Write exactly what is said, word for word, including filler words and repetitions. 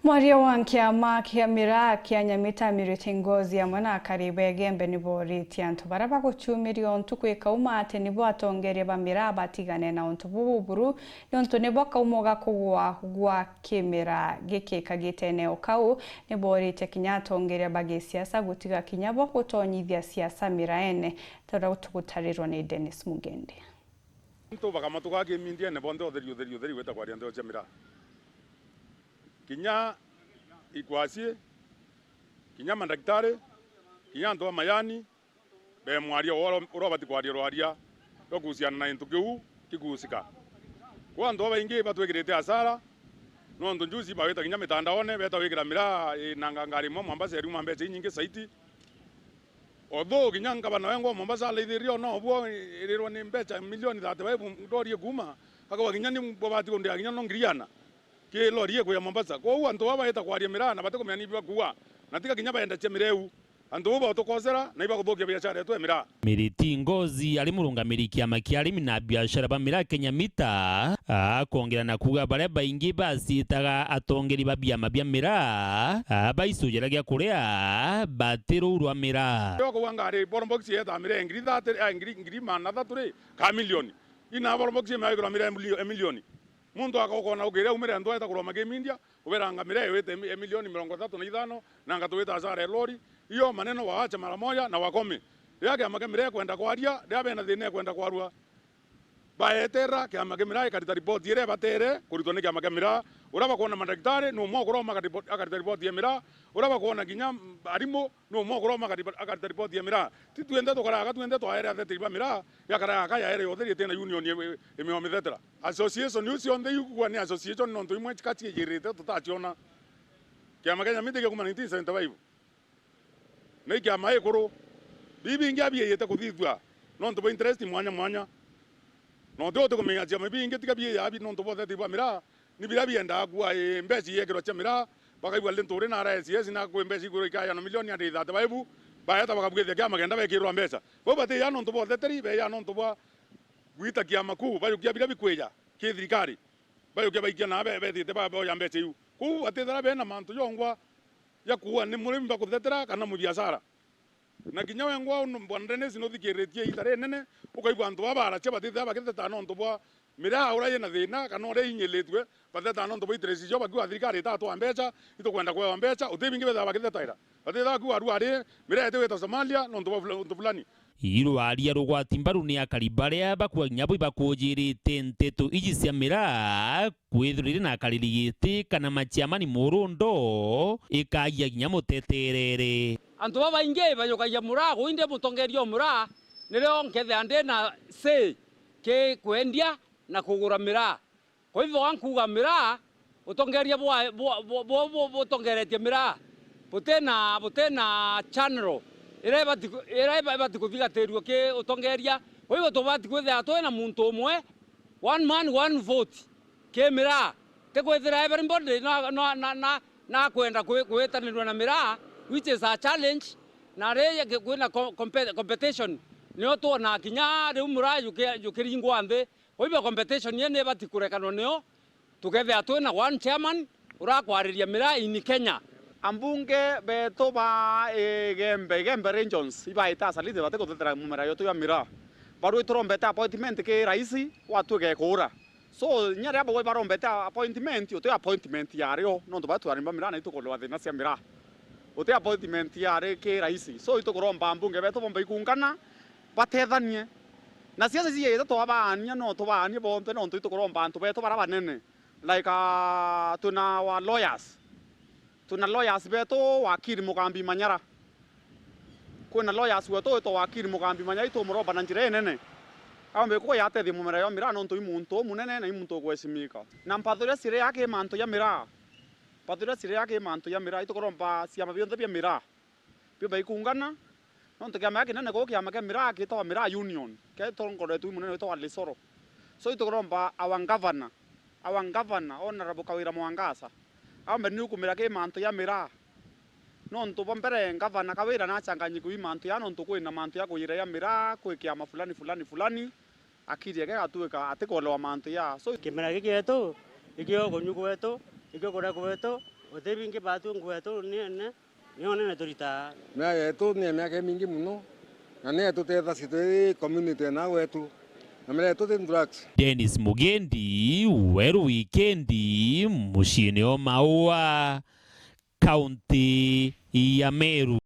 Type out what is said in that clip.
Mwaria wa kiama kia miraa kia Nyamita Miriti Ngozi amwe na akari ba Igembe ni booritie antu baria bagucumiria untu kwika uma ati nibo atongeria ba miraa batigane na untu buu buru, niuntu nibo kaumo ga kugwa gwa kimera giki kagitene. O kau, ni booritie kinya atongeria ba gisiasa gutiga kinya bo gutonyithia siasa miraene, ta uria tugutarirwa ni Dennis Mugendi. Antu bakamatuka kimindiene bonthe, utheri, utheri, utheri, gwita kwaria ntheo cia miraa. Kinya ikwacii, kinya mandagitari, kinya antu ba mayani, be mwaria uria, uria ubati kwaria rwaria rwa kuhusiana na gintu kiu gikuhusika. Kwa antu babaingi batwikirite hasara, nontu juzi bawita kinya mitandaone, beta wikira miraa ina ngangari imwe Mombasa iriuma mbeca inyingi saiti. Although kinya ngavana wengwa wa Mombasa araithirie ona obwo irirwa ni mbeca milioni thirty-five ndori ikuuma, akauga kinya ni bubati kundia kinya no ngiri igana ki lori ikuya Mombasa. Kwou antu baba baita kwaria miraa na batikumenya ni bakuua, na tiga kinya baendacia miraa iu. Antu bau batukosera na ibakuthukia biashara yetu ya miraa. Miriti Ngozi ari murungamiri kiama kia arimi na biashara ba miraa Kenya Mita, akwongera na kuuga baria baingi baciitaga atongeri ba biama bia miraa, a, baicujaragia kuria bati ruu rwa miraa. Yo kuuga ngari bottom box yeeta miraa ngiri thirty, a, ngiri, ngiri magana athatu ri, ka milioni. Ina bottom box imewekirwa miraa milio-, milioni. Muntu akokona ukire umire ndu aeta kuroma kimindia, uberanga miraa iwite emi-, emilioni mirongo ithatu na ithano, na ngatwita hasara ya lori. Iyo maneno waache mara moja na wakome. Riria kiama kia miraa ikwenda kwaria, riria bena thina ikwenda kwarua, baeterera kiama kia miraa ikarita ripoti iria ibatere kuritwa ni kiama kia miraa. Uria bakwona mandagitari, ni umwe ukuroma akarita ripoti ya miraa. Uria bakwona kinya arimu, ni umwe ukuroma akarita ripoti ya miraa. Ti twinthe tukaraga twinthe twaere atheteri ba miraa, yakaraga ka yaere yothe itina union imi-, imiomithetera. Association iu cionthe iu kugwa ni association, nontu imwe ka ciijirite tutaciona. Kiama kia Nyamita giauma nineteen seventy-five. Na i kiama ikuru. Bibingi abiijite kuthithua nontu bwa interest mwanya mwanya. Na uti uti kumenya ciama bingi tiga biija abi nontu bwa utheti bwa miraa, ni biria biendaa kuua, ii, mbeca iekirwa cia miraa, bakaigua ri nturi na R S S na kwi mbeca ikwirwa ikayana milioni and thirty-five, baeta bakabwithia kiama kenda bekirwa mbeca. Bau batiija nontu bwa utheteri, beeja nontu bwa gwita kiama kuu, bajukia biria bikwija ki thirikari, bajukia baikia na be-, bethite ba-, boya mbeca iu. Kwou batithira bena mantu jongwa ja kuua ni murimi bakuthetera kana mubiashara. Na kinya wengwa unu, Bwana Dennis, nuthikiritie iita rinene, ukaigua antu baba baracia batithira bakitheta nontu bwa miraa uria yina thina kana uria inyilitue, bathethaga nontu bwa interest cio, bakiuga thirikari itatwaa mbeca, itukwenda kwewa mbeca, uti bingi bethaga bakithetaira. Bathethaga bakiuga arua ari, miraa iti gwita Somalia nontu bwa fula-, untu fulani. Irwaria rugwati mbaru ni akari baria bakuaga kinya bo ibakuujirite nteto iji cia miraa, kwithirwa iri na akariri giti kana maciamani murundo, ikaagia kinya muteterere. Antu babaingi bajukagia miraa, kuu indi mutongeria o miraa, nirio nkethea ndi na say ki kwendia na kugura miraa. Kwa hivyo, wankuuga miraa, utongeria bwa, bwa, bwa, bwa, bwa, butongeretie miraa, butina, butina channel iria ibati, iria iba-, ibati kuthigatirua ki utongeria. Kwa hivyo, tubati kwithira twina muntu umwe, one man, one vote, ki miraa. Ti kwithira everybody na, na, na, na, na kwenda kwi-, kwitanirua na miraa, which is a challenge, na ri ki-, kwina co-, compe-, competition, nio twona kinya riu miraa juki-, jukiringwa nthi. Kwa hivyo competition ii ni ibati kurekanwa nio, tukethia twina one chairman urakwariria miraa in Kenya. Ambunge betu ba Igembe, Igembe Regions, ibaite asalite bati kuthetera mumera yetu ya miraa. Barui turombete appointment ki raisi, watwike kuura. So, inya riria bagwe barombete appointment, uti appointment yario, nontu batu arimi ba miraa na itukulewa thina cia miraa. Uti appointment yari ki raisi. So, itukuromba ambunge betu bomba ikungana, batethanie. Na siasa iji ita twabaania, no tubaanie bonthe, nontu itukuromba antu betu bara banene. Like, ah, twina our lawyers. Twina lawyers betu, wakiri Mugambi Manyara. Kwina lawyers wetu witwa wakiri Mugambi Manyara, itumuromba na njira inene. Aumbe kuya atethie mumera yo miraa, nontu i muntu umunene na i muntu ugweshimika. Na mpathuria ciria ki mantu ja miraa. Mpathuria ciria ki mantu ja miraa, itukuromba ciama bionthe bia miraa. Biumba ikungana, nontu kiama kia kinene kuu, kiama kia miraa kiitagwa Miraa Union, kiria gitongoretue i munene witagwa Lisoro. So, itukuromba our governor, our governor, Honorable Kawira Mwangaza, aumbe ni ukumira ki mantu ja miraa. Nontu bwa mbere, governor Kawira nachanganyikiwe i mantu ja, nontu kwina mantu ja kuireja miraa, kwi kiama fulani, fulani, fulani. Akiri yake igatuika atikuelewa mantu ya. So, kimera giki gietu, ikio kunyu kwetu, ikio kuria kwetu, Uti bingi batu ngwetu ni ene, ni onene turitaa. Mea yetu ni ya miaka imingi muno, na ni yetu tethaci twi community ena gwetu, na mea yetu ti drugs. Dennis Mugendi, Weru Wikendi, muciini o Maua, kaunti ya Meru.